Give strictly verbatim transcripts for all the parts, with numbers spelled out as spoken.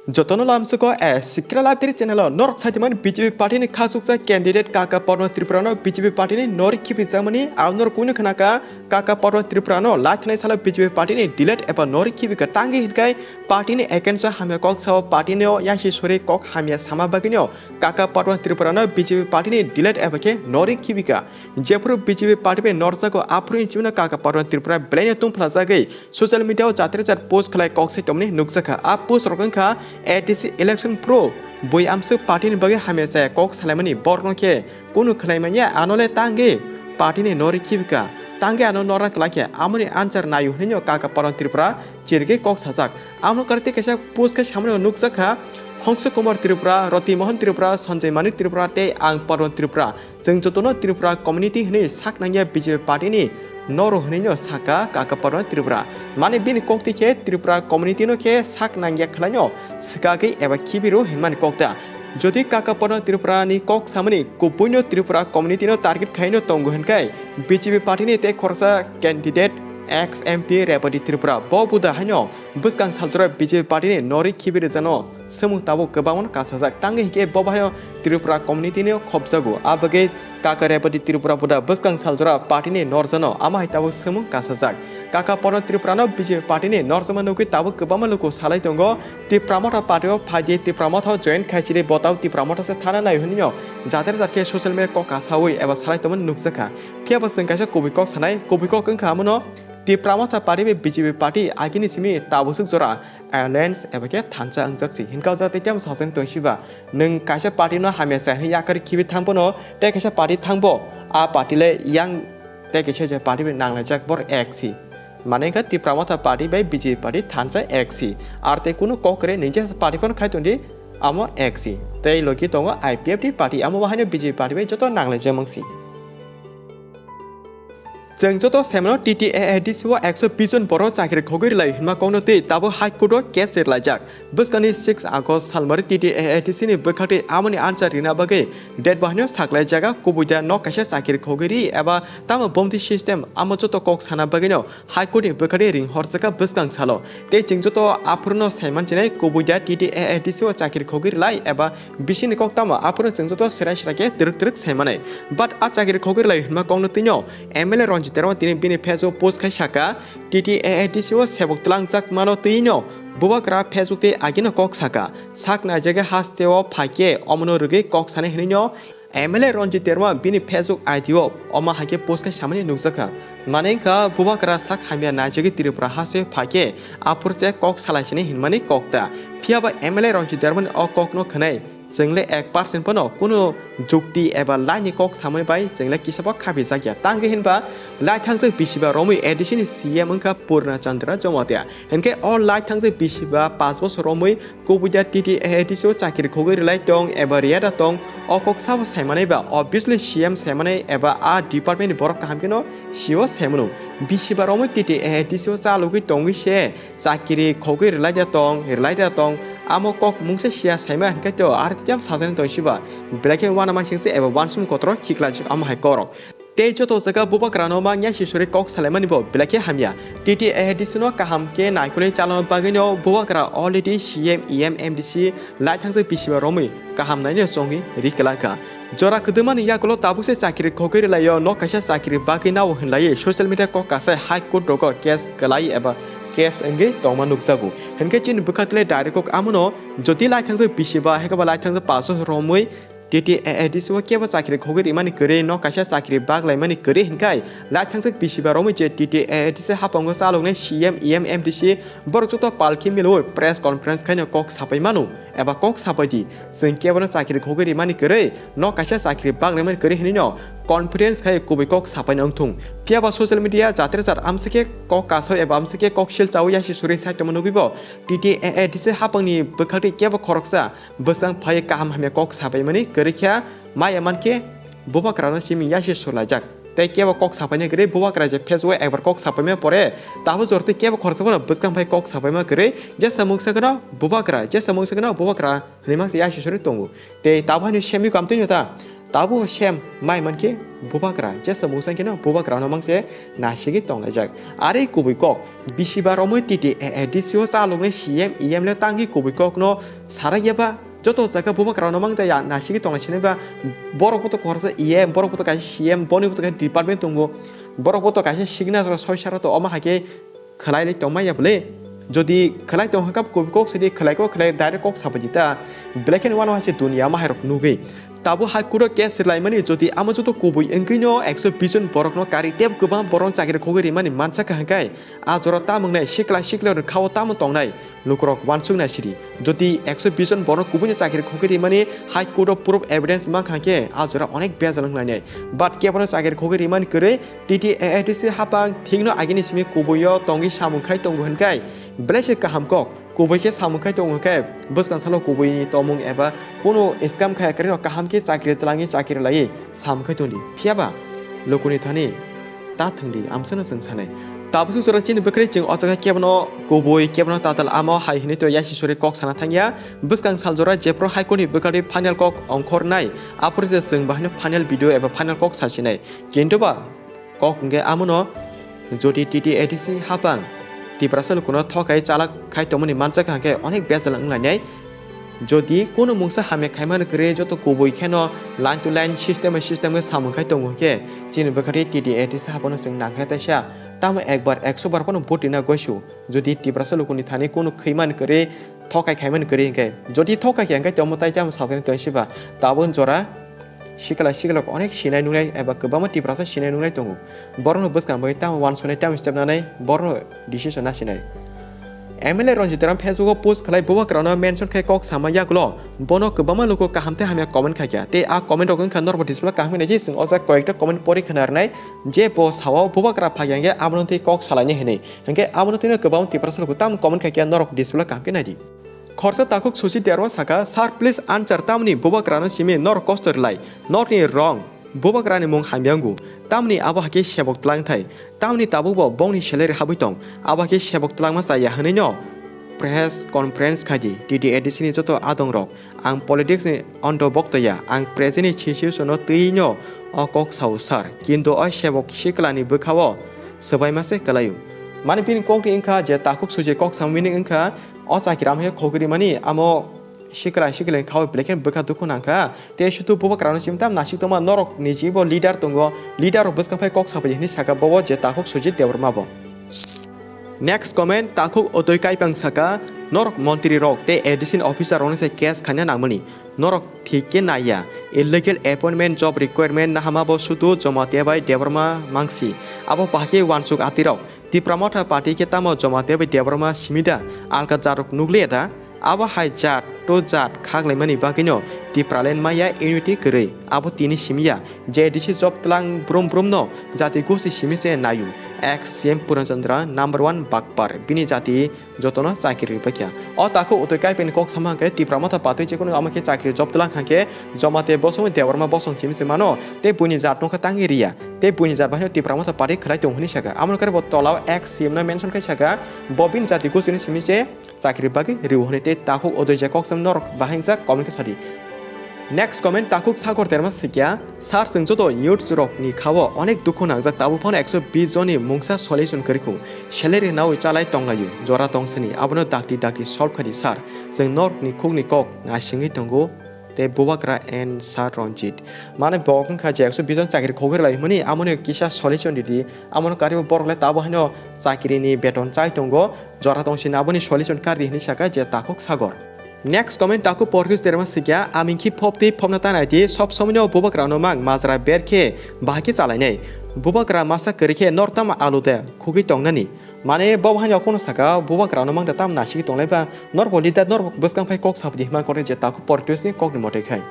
Jotono lamsuko a Sikra Library channel o norok saitimani B J P party ni khasuksa candidate Kaka Padma Tripura no B J P party ni nori khibijakmani, ang norok kuino khnaka Kaka Padma Tripura no laithanai salo B J P party ni delete eba nori khibika tangwi hinkai party ni against o hamya kok sao, party no yasi suri kok hamya sama bagwino Kaka Padma Tripura no B J P party ni delete eba khe nori khibika. Jephuru B J P party bai norjago aphuru hinchimano Kaka Padma Tripura belai no tungphlajagwi social media o jatir jat post khlai kok sai tongmani nukjakha. A post rok wngkha A D C election pro bui amswk party ni bagwi hamya chaya kok salaimani, borokno khe kunu khlai manya, ano le tangwi party ni nori khibika, tangwi ano nora kwlai khe amoni answer naio hwnwi no Kaka Padma Tripura chirigwi kok sajak. Amo kar tei kaisa post khe samani nukjakha, Hongso Kumar Tripura, Roti Mohan Tripura, Sanjay Manik Tripura tei ang Padma Tripura. Chwng jotono Tripura community hwnwi sak nangya B J P party ni noro hwnwi no saka Kaka Padma Tripura. Mane bini kok twi khe Tripura community no khe sak nangya khwlai no swkagwi eba khibiro hinmani kok ta. Jodi Kaka Padma Tripura ni kok samani kubui no Tripura community no target khai no tongo hwnkhai B J P party ni tei khoroksa candidate ex M P Rebati Tripura bo buda haino bwskang saljora B J P party ni nori khibirijano. Swmung tabuk kwbangma no kasajak, tangwi hinkhe bo bahai Tripura community no khopjago. A bagwi Kaka Rebati Tripura buda bwskang saljora party ni norjano, amo hai tabuk swmung kasajak. Kaka Padma Tripura no B J P party ni norjama nugwi tabuk kwbangma luku salai tongo. Tipra Motha party o phaidi, Tipra Motha o join khai chiri botao Tipra Motha se thana nai hwnwi no jater jat khe social media kok kasawi eba salai tongmani nukjakha. Phiya bo chwng kaisa kubui kok sanai, kubui kok wngkha amono Tipra Motha party bai B J P party agini simi tabuk swk jora alliance eba khe thansa wngjak si. Hinkhe o jaga tei temo sasani tongsiba. Nwng kaisa party no hamya sa hwnwi yakarwi khibi thang phano, tei kaisa party thangbo, a party le yang tei kaisa je party bai nanglaijak bor ek si. Mane wngkha Tipra Motha party bai B J P party thansa ek si. Ar tei kunu kok kwrwi nwng je party phano khai tongdi, amo ek si. Tei logi tongo I P F T party, amo bahaino B J P party bai joto nanglaijak mang si. Chwng joto saimano T T A A D C o ekso bish jon borok chakri khogwi rwlai hwnma kokno twi tabuk High Court o case rwlaijak. Bwskangni six August salmari T T A A D C ni bwkhaktwi amoni answer rina bagwi date bahaino saklaijaga, kubui da nok kaisa chakri khogwi ri eba tamo bomti system, amo joto kok sana bagwino High Court ni bwkhaktwi ring horjakha bwskang salo. Tei chwng joto aphuru no saiman chinai, kubui da T T A A D C o chakri khogwi rwlai eba bisingni kok tamo, aphuru chwng joto serai serai khe twrwk twrwk saimanai. But a chakri khogwi rwlai hwnma kokno twino M L A Ranjit Debbarma tini bini Facebook post khai saka, T T A A D C o sebok twlangjak mano twino bubagra Facebook tei agino kok saka. Sak naijagwi hasteo phaikhe omono rwgwi kok sanai hwnwino M L A Ranjit Debbarma bini Facebook I D o omo hai khe post khai samani nukjakha. Mane wngkha, bubagra sak hamya naijagwi Tripura hasteo phaikhe aphuru se kok salai sini hinmani kok ta. Phiya ba M L A Ranjit Debbarmani o kokno khwnai chwng le ek percent phano kunu jukti eba laini kok samani bai chwng le kisa bo khapijakya. Tangwi hinba laithangjak bisiba romwi A D C ni C M wngkha Purna Chandra Jamatia. Hinkhe o laithangjak bisiba panch bosor romwi kubui da T T A A D C o chakri khogwi rwlai tong eba rwya da tong, o kok sabo saimanai ba obviously C M saimanai eba a department ni borok kaham kheno C O saimano. Bisiba romwi T T A A D C o chalogwi tongwi se chakri khogwi rwlai da tong, rwlai da tong, amo kok mungsa sia saima hinkhe to ar tiyam sajani tong siba. Belai kheno uanama singse eba uansukmung kotoro khiklai amo hai korok. Tei joto jaga bubagrano mangya sisuri kok salaimani bo belai khe hamya. T T A A D C no kaham khe naikolwi chalano bagwino bubagra already C M, E M, M D C laithangjak bisiba romwi kaham naino chongwi ri kwlangkha. Jora kwdwmani yakulo tabukse chakri khogwi rwlaio, nok kaisa chakri bagwi nao hwnlaiwi social media kok kasai High Court rogo case kwlai eba case wngwi tongma nukjago. Hinkhe chini bwkhaktwlai direct kok amono jodi laithangjak bisiba haikhe ba laithangjak paso romwi T T A A D C o kebo chakri khogwi rimani kwrwi, nok kaisa chakri baglaimani kwrwi hinkhai, laithangjak bisiba romwi je T T A A D C haphango chaloknai C M, E M, M D C borok joto palkhi milwi press conference khaino kok sapai mano eba kok sapai di. Chwng kebono chakri khogwi rimani kwrwi, nok kaisa chakri baglaimani kwrwi hinwi no confidence khai kubui kok sapai no wngthung. Phiya ba social media jatir jat amsike kok kasoi eba amsike kok sil chawi yasi suri side tongma nugwi bo T T A A D C haphangni bwkhaktwi kebo khoroksa bwsang phai kaham hamya kok sapaimani kwrwi kha, maya mankhe bubagrano simi yasi surlaijak. Tei kebo kok sapaina kwrwi bubagra je Facebook o ekbar kok sapaima pore, tabo jortwi kebo khoroksa bono bwskang phai kok sapaima kwrwi, jesa mungsa kheno bubagra, jesa mungsa kheno bubagra hwnwi mangsa yasi suri tongo. Tei tabo haino semi kamtwino ta Tabuk sem mai mankhe bubagra, jesa mungsa kheno bubagrano mangse nasigwi tonglaijak. Are kubui kok, bisiba romwi T T A A D C o chaloknai C M E M le tangwi kubui kokno sarak yaba, joto jaga bubagrano mangta ya nasigwi tonglai sinai ba, borok bo to khoroksa E M, borok bo to kaisa C M, boni bo to kaisa department tongo, borok bo to kaisa signature soi sara to omo hai khe khwlailai tongmaya bwle? Jodi khwlai tong hwnkha kubui kok sidi khwlai kok khwlai direct kok sabai di ta. Black and white no hai se duniya mahairok nugwi. Tabuk High Court o case rwlaimani jodi amo joto kubui wngwi no ekso bish jon borokno kari tei kwbang borokno chakri khogwi rimani mansa kha hwnkhe a jora tamo wngnai sikla sikla rwkha o tamo tongnai lukurok wansuk nai sidi. Jodi ekso bish jon borokno kubui no chakri khogwi rimani High Court o proof evidence mankha hwnkhe a jora onek bejal wnglainai. But kebono chakri khogwi rimani kwrwi T T A A D C hapang thikno agini simi kubuio tongwi samung khai tongo hwnkhe belai se kaham kok. Kubui khe samung khai tongo khe bwskang salo kubuini tomung eba kunu scam khai kwrwino kaham khe chakri twlangwi chakri laiwi samung khai tongdi. Phiyaba lukuni thani ta thwngdi, amsano chwng sanai. Tabuk suk jora chini bwkrwi chwng o jaga kebono kubui, kebono tatal amo hai hwnwi to yasi suri kok sana thangya. Bwskang sal jora jephru High Court ni bwkharwi final kok ongkhornai, aphuru je chwng bahino final video eba final kok sasinai. Kintu ba kok hwnkhe amono jodi T T A D C hapang Tiprasa lukuno thokai chalak khai tongmani manjak hwnkhe onek bejal wnglainai. Jodi kunu mungsa hamya khaimani kwrwi joto kubui kheno line to line system by system khe samung khai tongo hwnkhe chini bwkharwi T T A D C haphano chwng nangkhe taisa tamo ekbar ekso bar phano vote rina goisu. Jodi Tiprasa lukuni thani kunu khwimani kwrwi thokai khaimani kwrwi hwnkhe, jodi thokai khe hwnkhe tongmo tai tamo sajani tongsiba tabuk jora sikla siklok onek sinai nungnai eba kwbangma Tiprasa sinai nungnai tongo. Borokno bwskang bagwi tamo wansuknai tamo step nanai borokno decision nasinai. M L A Ranjit Ram Facebook o post khlai bubagrano mention khai kok sama yagulo bono kwbangma luku kaham tei hamya comment khaikha tei a comment rok wngkha norbo display kaham khe naidi chwng o jaga koyekta comment pori khna rwnai je bo sao bubagra phai hwnkhe abono tei kok salainai hwnwi hwnkhe abono twino kwbangma Tiprasa luku tamo comment khaikha norok display kaham khe naidi. Khorsa takhuk Suji Debbarma saka, "Sir, please answer, tamni bubagrano simi norok kosto rwlai? Norni wrong, bubagrani mung hamya wngo, tamni abo hakhe sebok twlang thai? Tamni tabukbo bongni salary habwi tong, abo hakhe sebok twlangma chaya hwnwi no press conference khai di, T T A D C ni joto adongrok. Ang politics ni ondo bokto ya, ang present ni situation no twi no o kok sao sir, kintu o sebok sikla ni bwkha o swbaima se kwlai o." Mani bini kok ni wngkha je takhuk Suji kok samani wngkha, o chakira amhai khogwi rimani amo sikla sikla ni khao belai khe bwkha dukhu nangkha. Tei sutu bubagrano chimtam nasik tongma norok ni jibo leader tongo, leader rok bwskang phai kok sabai hwnwi saka bobo je takhuk Sujit Debbarma bo. Next comment, takhuk Otoi Kaipang saka, "Norok montri rok tei A D C ni officer rokni se case khaina nangmani, norok thik khe naiya, illegal appointment, job requirement nahama bo sutu Jamatia bai Debbarma mangsi, abo bahai khe wansuk atirok." Tipra Motha party khe tamo Jamatia bai Debbarma simi da? Alka jat rok nukliya da? Abo hai jat to jat khaklaimani bagwino Tipraland maya unity kwrwi. Abo tini simi ya je A D C job twlang brum brum no jati gosi simi se nayu. Ex C M Puran Chandra number one bakpar. Bini jati jotono chakri rwbaikha. O takhuk Otoi Kaipeni kok sama hwnkhe Tipra Motha patwi jekono amo khe chakri job twlang hwnkhe Jamatia bosong Debbarma bosong simi se mano tei buini jat nokha tangwi riya. Tei buini jat bahino Tipra Motha party khlai tongo hwnwi saka. Amoni kare bo tolao ex C M no mention khai saka, bo bini jati gosini simi se chakri bagwi rw hwnwi tei takhuk Otoi je kok sam norok bahai wngjak comment khe sadi. Next comment, takhuk Sagor Debbarma sikya, "Sir, chwng joto youth rok ni khao onek dukhu nangjak, tabuk phano ekso bish joni mungsa solution kwrwi kho, salary nawi chalai tonglaio, jora tong sini, abono dakti dakti solve khai di sir, chwng norok ni khuk ni kok naisingwi tongo." Tei bubagra and Sir Ranjit. Mane bo wngkha je ekso bish jon chakri khogwi rwlai hwnmani, amoni kisa solution ridi, amono karibo borok le tabo haino chakri ni beton chai tongo, jora tong sini aboni solution kar di hwnwi saka je takhuk Sagor. Next comment takhuk Porkis Derma sikya, "Aming khi phop tei phopna ta nai di, sob somoi no bubagra no mang majra ber khe bahai khe chalai nai. Bubagra masa kwrwi khe nor tamo alu de khugwi tong nani." Mane bo haino kono saka, bubagra no mang da tam nasigi tonglai ba, nor bo leader nor bwskang phai kok sabdi hima kore je takhuk Porkis ni kok ni mote khai.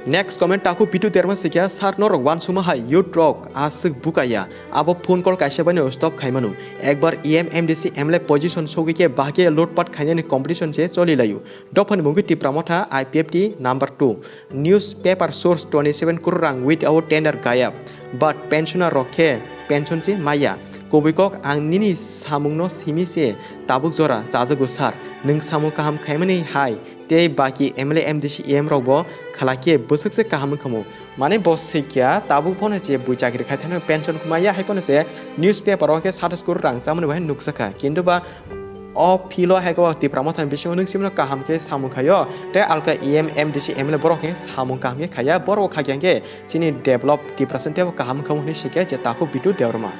Next comment takhuk Pitu Derma sikya, "Sir norok wansuma hai youth rok aswk bukaya, abo phone call kaisa bai no stop khai manu. Ekbar E M, M D C, M L A position sogwi khe bahai khe lutpat khainani competition se choli laio. Dophani mungwi Tipra Motha I P F T number two. Newspaper source twenty seven crore rang without tender gayab. But pensioner rok khe pension se maya. Kubui kok ang nini samung no simi se tabuk jora chajago sir. Nwng samung kaham khaimani hai tei baki M L A, M D C, E M rokbo khalai khe bwswk se kaham wngkhamu. Mane bo swikya tabuk phano je bui chakri khai thani pension khumaya hai phano se newspaper o khe satais crore rang chamani bo hai nukjakha. Kintu ba o field o hai khe o Tipra Motha ni bisingo nwng simi no kaham khe samung khaio. Tei alka E M, M D C, M L A borok khe samung kaham khe khaiya. Borok kha khe chini develop Tiprasa tebo kaham wngkhamu hinwi swikya je takhuk Bitu Debbarma.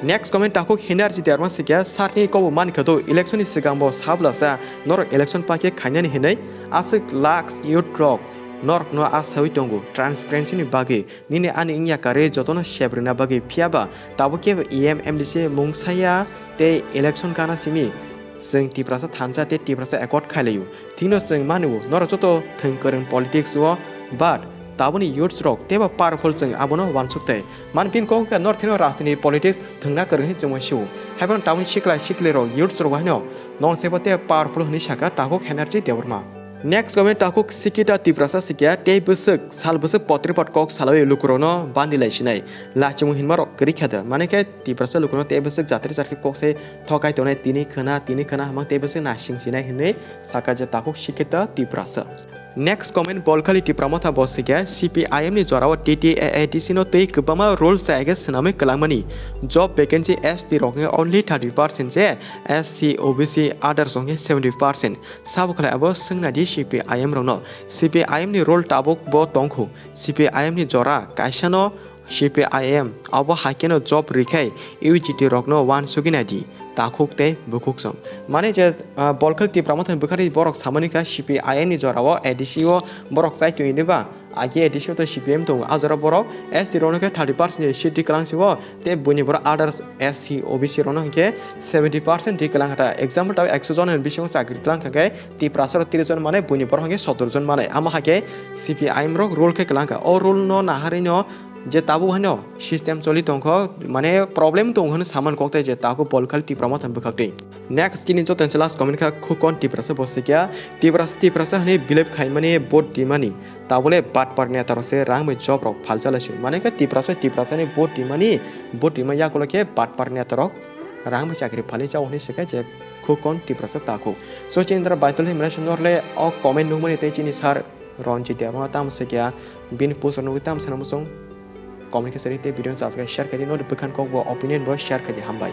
Next comment takhuk Henerji Debbarma swikya, sir ni kobo mankha do election ni swkang bo sabla sa norok election pa khe khainani hinwi aswk lakhs youth rok norok no asawi tongo transparency ni bagwi. Nini ani wngya karwi jotono sep rwna bagwi, phiya ba tabuk kebo E M, M D C mung saya tei election gana simi chwng Tiprasa thansa tei Tiprasa accord khailaio. Thikno chwng mano norok joto thwng kwrwng politics o, but tabukni youths rok teibo powerful chwng abono uansuk tei. Mani bini kok wngkha norok thikno rajniti politics thwngna kwrwng hinwi chwngma sio. Haiphano tabukni sikla sikli rok youths rok haino nong sebo tei powerful hinwi saka takhuk Henerji Debbarma. Next comment takhuk Sikita Tiprasa sikya tei bwswk sal bwswk potri pot kok salwi lukurokno bandi lai sinai. Lachimung hinmarok kwrwi kha da. Mane khe Tiprasa lukurokno tei bwswk jatri jatri kok se thokai tongnai tini khwna tini khwna hamang tei bwswk nasing sinai hinwi saka je takhuk Sikita Tiprasa. Next comment Bolkhali Tipra Motha bo sikya C P I M ni jorao T T A A D C no tei kwbangma rules chaya khe swnamwi kwlangmani. Job vacancy S T rok khe only thirty percent je S C, O B C, others rok khe seventy percent. Sabo khlai abo swngna di C P I M rokno. C P I M ni role tabuk bo tongkhu. C P I M ni jora kaisa no C P I M abo hai kheno job rikhe U G T rokno uansugwi nai di. Takhuk tei bukhuk song. Mane je, ah, Bolkhali Tipra Motha ni bwkhari borok samani kha C P I M ni jorao A D C o borok chai tongwi ba. Agi A D C o to C P M tongo, a jora borok S T rokno khe thirty percent seat di kwlang sibo, tei buini borok others S C, O B C rokno hinkhe seventy percent di kwlang kha ta. Example ta ekso jon ni bisingo chakri twlang kha khe Tiprasa rok tris jon mane, buini borok hinkhe sotor jon mane. Amo hai khe C P I M rok rule khe kwlang kha. O rule no naharwi no je tabuk haino system choli tongkho, mane problem tongo hwnwi saman kok tei je tabuk Bolkhali Tipra Motha ni bwkhak twi. Next chini joto ni last comment kha Khukon Tiprasa bo sikya, Tiprasa, Tiprasa hwnwi believe khaimani vote dimani. Tabole batpar neta rok se rang bai job rok phalcha lai si. Mane khe Tiprasa, Tiprasa ni vote dimani, vote dima yagulo khe batpar neta rok rang bai chakri phalwi chao hwnwi se khe je Khukon Tiprasa takhuk. So chini dara baitul himra se norle o comment nukmani tei chini sir Ranjit Debbarma tamo se kya bini post rok nugwi tamo sana muchung comment khe sari tei video no chajak share khaidi, nodi bwkhan kok bo opinion bo share khaidi, hambai.